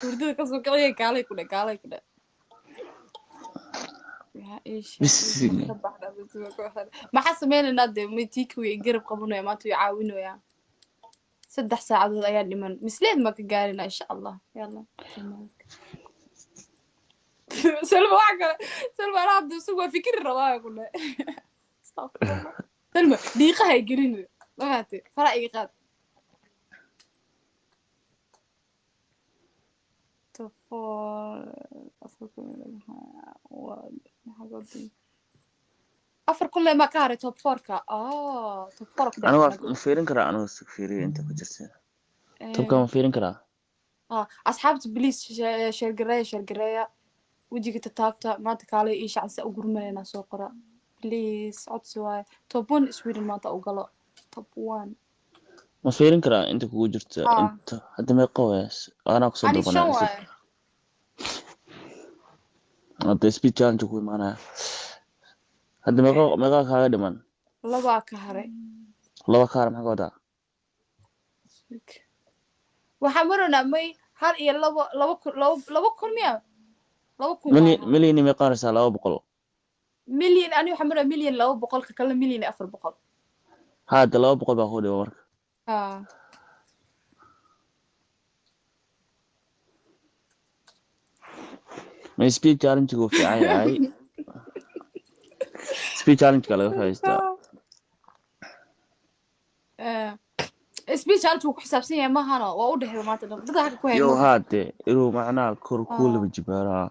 Hurdada kasoo kiciya, kaalay ku dhe, kaalay ku dhe. Maxaa ii sheeg- Bismi. Ka baxda, bismi ka baxda. Maxaa sameynaynaa dee? Mitiiki way garab qabanaya maanta, way caawinayaan. 3 saacadood ayaa dhiman, misleed ma ka gaarina, insha Allah. Yalla, Salma, wax kale Salma, anaa hadda isagu waa fikiri rabaa ku dhe. Astaqfirullah. Salma, dhiiqaha ay gelin, ma fahamtay? Fara iga qaad. Top four, 4,000 4,000 le maa ka haray top four-ka. Oh, top four ku Anigu dhex. Ma fiirin karaa? Anigu fiiriyo inta ku jirta topka, ma fiirin karaa? Ah, asxaabta, please share gareeya, share gareeya, wejiga tataabta. Maanta kaalay ii shacsan u gurmanaynaa, soo qora please, codsi waaye. Top one Sweden maanta u galo, top one. Ma fiirin karaa inta kugu jirta? Ah. Inta hadda meeqa waay? Anaa kusoo Ani 5 dalbanaya. Waaye. Hadda speed challenge ku imaanaya. Hadda meeqa kaaga dhiman? Labaa ka haray. Laba kaar maxaa ka wadaa? Waxaan maraynaa may hal iyo labo, 2,000, 2,000 miya? 2,000 Milyan waaye. Milyan meeqa haraysaa? 200. Milyan, ani waxaan maraa 1,200,000, ka kale 1,400,000. Hadda 200 baa ku dhiman marka. Ah. Ma speed challenge uu fiican yahay? Speed challenge-ka laga faa'iidaystaa. Speed challenge wuu ku xisaabsan yahay mahano, waa u dhexeeya maanta dhan dada halka ku Yo. haymo. Haade inuu macnaha kor kuu Ah. laba jibaaraa.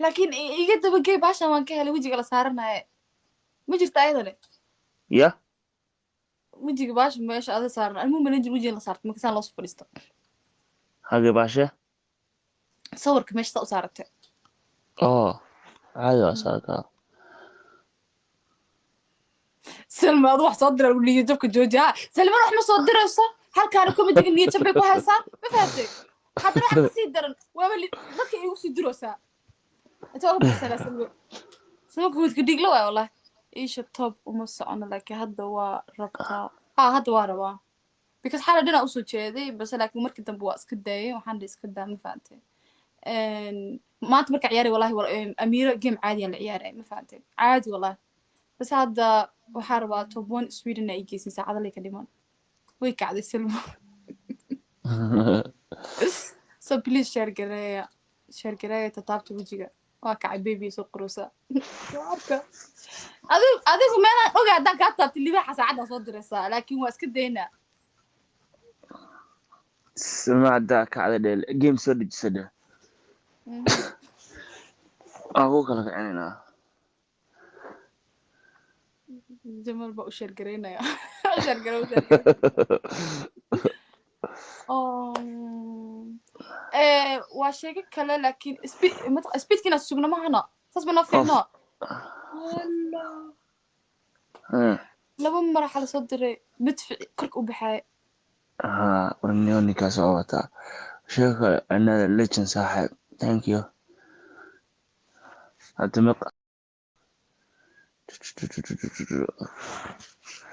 Laakiin iga dabagey, baashan waan ka helay, wejiga la saaranaye ma jirta ayadane? Ya. Wejiga baasha meesha ada saaran animu malan jir, wejiga la saarto markasaan loo soo fadhiisto. Hage baashe? Sawirka meesha saa u saaratay. Oo caadi waa saarkaa. Salma, adu wax soo dira, niyad jabka jooji. Ha Salmana, wax ma soo dirayso, halkaana komediga niyad jab bay ku haysaa, ma fahamtay? Haddana wax kasii daran waaba dadka igu sii diraysaa inta oga baxsanaa. Salma, Salma kumidka dhigla waay. Wallahi iisha top uma socono, laakiin hadda waa rabtaa. Ha, hadda waa rabaa because xalay dhanaa usoo jeeday base, laakiin markii dambe waa iska daayay, waxaan dhi iska daa, ma fahamtay? Maanta marka ciyaaray, wallahi Amiiro game caadiyan la ciyaaray, ma fahamtay? Caadi wallahi. Bas hadda waxaa rabaa top one Sweden ay geysin, saacada lay ka dhiman. Way kacday Silma. So please share gareeya, share gareeya, tataabta wejiga. Waa kacay baby, soo qurusa. Soo arka adigu meelaan oga haddaan kaa taabtay libaaxa saacaddaa soo diraysaa, laakiin waa iska daynaa. Salma, haddaa kacda dheel game soo dejisa dheh, waan ku kala kicinaynaa. Jamal baa u share gareynaya, share garee, u share garee. Waa sheego kale, laakiin speedka inaad sugno mahana, saas ba noo fiicno. Wala. Laba mar waxaa lasoo diray madfici korka u baxaay. Haa, warniyo, ninkaas waa wataa. Sheeko kale, another legend, saaxiib, thank you. Hadda meeqa?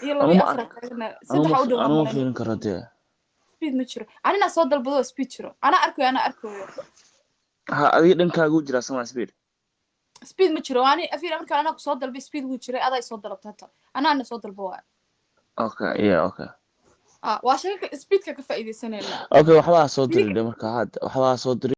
Iyo laba iyo Anuma afar taagna, saddex u dhow. Anuma fiirin karo dee. Speed ma jiro, anina soo dalbado speed jiro, anaa arkayo, anaa arkayo. Ha, adiga dhankaagu jiraa sama speed? Speed ma jiro. Ani afir marka anaa kusoo dalbay speed wuu jiray, adaa soo dalabta hata, anaana soo dalbo waay. Okay, yeah, okay. Ah, waa sheeko, speedka ka faa'iidaysanayna. Okay, waxbaa soo diray dhe marka, hadda waxbaa soo diray.